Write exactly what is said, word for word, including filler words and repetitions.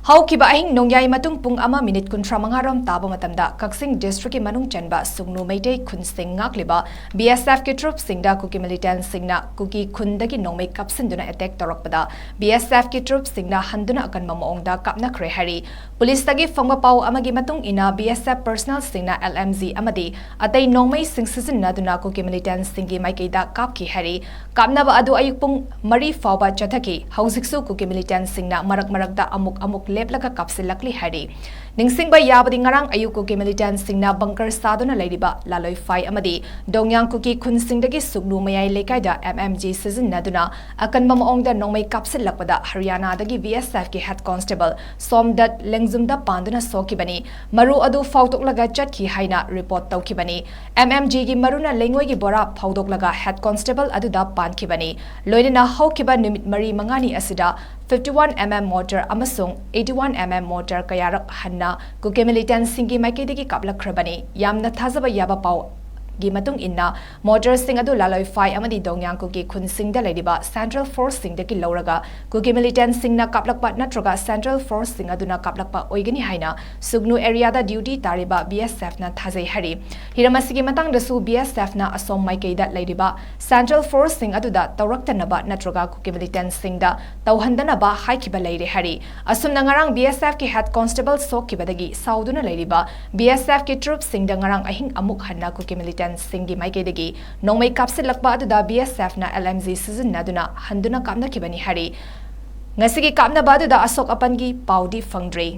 ꯍꯧꯈꯤꯕ ꯑꯍꯤꯡ ꯅꯣꯡꯌꯥꯏ ꯃꯇꯨꯡ ꯄꯨꯡ ꯑꯃ ꯃꯤꯅꯤꯠ ꯀꯨꯟꯊ꯭ꯔꯥ ꯃꯉꯥ ꯔꯣꯝ ꯇꯥꯕ ꯃꯇꯝꯗ ꯀꯛꯆꯤꯡ district ꯀꯤ ꯃꯅꯨꯡ ꯆꯟꯕ ꯁꯨꯒꯅꯨ ꯃꯩꯇꯩ ꯈꯨꯟꯁꯤꯡ ꯉꯥꯛꯂꯤꯕ B S F ꯀꯤ troop ꯁꯤꯡꯗ ꯀꯨꯀꯤ militant ꯁꯤꯡꯅ ꯀꯨꯀꯤ ꯈꯨꯟꯗꯒꯤ ꯅꯣꯡꯃꯩ ꯀꯥꯞꯁꯤꯟꯗꯨꯅ attack ꯇꯧꯔꯛꯄꯗ B S F ꯀꯤ troop ꯁꯤꯡꯅ ꯍꯟꯗꯨꯅ ꯑꯀꯟꯕ ꯃꯑꯣꯡꯗ ꯀꯥꯞꯅꯈ꯭ꯔꯦ ꯍꯥꯏꯔꯤ꯫ Police ꯇꯒꯤ ꯐꯪꯕ ꯄꯥꯎ ꯑꯃꯒꯤ ꯃꯇꯨꯡ ꯏꯟꯅ B S F personnel ꯁꯤꯡꯅ L M G ꯑꯃꯗꯤ ꯑꯇꯩ ꯅꯣꯡꯃꯩꯁꯤꯡ ꯁꯤꯖꯤꯟꯅꯗꯨꯅ ꯀꯨꯀꯤ militant ꯁꯤꯡꯒꯤ ꯃꯥꯏꯀꯩꯗ ꯀꯥꯞꯈꯤ ꯍꯥꯏꯔꯤ꯫ ꯀꯥꯞꯅꯕ ꯑꯗꯨ ꯑꯌꯨꯛ ꯄꯨꯡ ꯃꯔꯤ ꯐꯥꯎꯕ ꯆꯠꯊꯈꯤ꯫ ꯍꯧꯖꯤꯛꯁꯨ ꯀꯨꯀꯤ militant ꯁꯤꯡꯅ ꯃꯔꯛ ꯃꯔꯛꯇ ꯑꯃꯨꯛ ꯑꯃꯨꯛ ꯂꯦꯞꯂꯒ ꯀꯥꯞꯁꯤꯜꯂꯛꯂꯤ ꯍꯥꯏꯔꯤ꯫ ꯅꯤꯡꯁꯤꯡꯕ ꯌꯥꯕꯗꯤ ꯉꯔꯥꯡ ꯑꯌꯨꯛ ꯀꯨꯀꯤ militant ꯁꯤꯡꯅ bunker ꯁꯥꯗꯨꯅ ꯂꯩꯔꯤꯕ ꯂꯥꯂꯣꯏꯐꯥꯏ ꯑꯃꯗꯤ ꯗꯣꯡꯌꯥꯡ ꯀꯨꯀꯤ ꯈꯨꯟꯁꯤꯡꯗꯒꯤ ꯁꯨꯒꯅꯨ ꯃꯌꯥꯏ ꯂꯩꯀꯥꯏꯗ M M G ꯁꯤꯖꯤꯟꯅꯗꯨꯅ ꯑꯀꯟꯕ ꯃꯑꯣꯡꯗ ꯅꯣꯡꯃꯩ ꯀꯥꯞꯁꯤꯜꯂꯛꯄꯗ ꯍꯔꯤꯌꯥꯅꯥꯗꯒꯤ B S F ꯀꯤ head constable ꯁꯣꯝꯗꯠ ꯂꯦꯡꯖꯨꯝꯗ ꯄꯥꯟꯗꯨꯅ ꯁꯣꯛꯈꯤꯕꯅꯤ꯫ ꯃꯔꯨ ꯑꯗꯨ ꯐꯥꯎꯗꯣꯛꯂꯒ ꯆꯠꯈꯤ ꯍꯥꯏꯅ report ꯇꯧꯈꯤꯕꯅꯤ꯫ M M G ꯒꯤ ꯃꯔꯨꯅ ꯂꯩꯉꯣꯏꯒꯤ ꯕꯣꯔꯥ ꯐꯥꯎꯗꯣꯛꯂꯒ head constable ꯑꯗꯨꯗ ꯄꯥꯟꯈꯤꯕꯅꯤ꯫ ꯂꯣꯏꯅꯅ ꯍꯧꯈꯤꯕ ꯅꯨꯃꯤꯠ ꯃꯔꯤ ꯃꯉꯥꯅꯤ ꯑꯁꯤꯗ fifty one M M mortar ꯑꯃꯁꯨꯡ eighty one M M mortar ꯀꯌꯥꯔꯛ ꯍꯟꯅ ꯀꯨꯀꯤ militant ꯁꯤꯡꯒꯤ ꯃꯥꯏꯀꯩꯗꯒꯤ ꯀꯥꯞꯂꯛꯈ꯭ꯔꯕꯅꯤ꯫ ꯌꯥꯝꯅ ꯊꯥꯖꯕ ꯌꯥꯕ ꯄꯥꯎꯒꯤ ꯃꯇꯨꯡ ꯏꯟꯅ, mortar ꯁꯤꯡ ꯑꯗꯨ ꯂꯥꯂꯣꯏꯐꯥꯏ ꯑꯃꯗꯤ ꯗꯣꯡꯌꯥꯡ ꯀꯨꯀꯤ ꯈꯨꯟꯁꯤꯡꯗ ꯂꯩꯔꯤꯕ central force ꯁꯤꯡꯗꯒꯤ ꯂꯧꯔꯒ ꯀꯨꯀꯤ militant ꯁꯤꯡꯅ ꯀꯥꯞꯂꯛꯄ ꯅꯠꯇ꯭ꯔꯒ central force ꯁꯤꯡ ꯑꯗꯨꯅ ꯀꯥꯞꯂꯛꯄ ꯑꯣꯏꯒꯅꯤ ꯍꯥꯏꯅ ꯁꯨꯒꯅꯨ area ꯗ duty ꯇꯥꯔꯤꯕ B S F ꯅ ꯊꯥꯖꯩ ꯍꯥꯏꯔꯤ꯫ ꯍꯤꯔꯝ ꯑꯁꯤꯒꯤ ꯃꯇꯥꯡꯗꯁꯨ B S F ꯅ ꯑꯁꯣꯝ ꯃꯥꯏꯀꯩꯗ ꯂꯩꯔꯤꯕ central force ꯁꯤꯡ ꯑꯗꯨꯗ ꯇꯧꯔꯛꯇꯅꯕ ꯅꯠꯇ꯭ꯔꯒ ꯀꯨꯀꯤ militant ꯁꯤꯡꯗ ꯇꯧꯍꯟꯗꯅꯕ ꯍꯥꯏꯈꯤꯕ ꯂꯩꯔꯦ ꯍꯥꯏꯔꯤ꯫ ꯑꯁꯨꯝꯅ ꯉꯔꯥꯡ B S F ꯀꯤ head constable ꯁꯣꯛꯈꯤꯕꯗꯒꯤ ꯁꯥꯎꯗꯨꯅ ꯂꯩꯔꯤꯕ B S F ꯀꯤ troop ꯁꯤꯡꯗ ꯉꯔꯥꯡ ꯑꯍꯤꯡ ꯑꯃꯨꯛ ꯍꯟꯅ ꯀꯨꯀꯤ militant ꯁꯤꯡꯒꯤ ꯃꯥꯏꯀꯩꯗꯒꯤ ꯅꯣꯡꯃꯩ ꯀꯥꯞꯁꯤꯜꯂꯛꯄ ꯑꯗꯨꯗ B S F ꯅ L M G ꯁꯤꯖꯤꯟꯅꯗꯨꯅ ꯍꯟꯗꯨꯅ ꯀꯥꯞꯅꯈꯤꯕꯅꯤ ꯍꯥꯏꯔꯤ꯫ ꯉꯁꯤꯒꯤ ꯀꯥꯞꯅꯕ ꯑꯗꯨꯗ ꯑꯁꯣꯛ ꯑꯄꯟꯒꯤ ꯄꯥꯎꯗꯤ ꯐꯪꯗ꯭ꯔꯤ꯫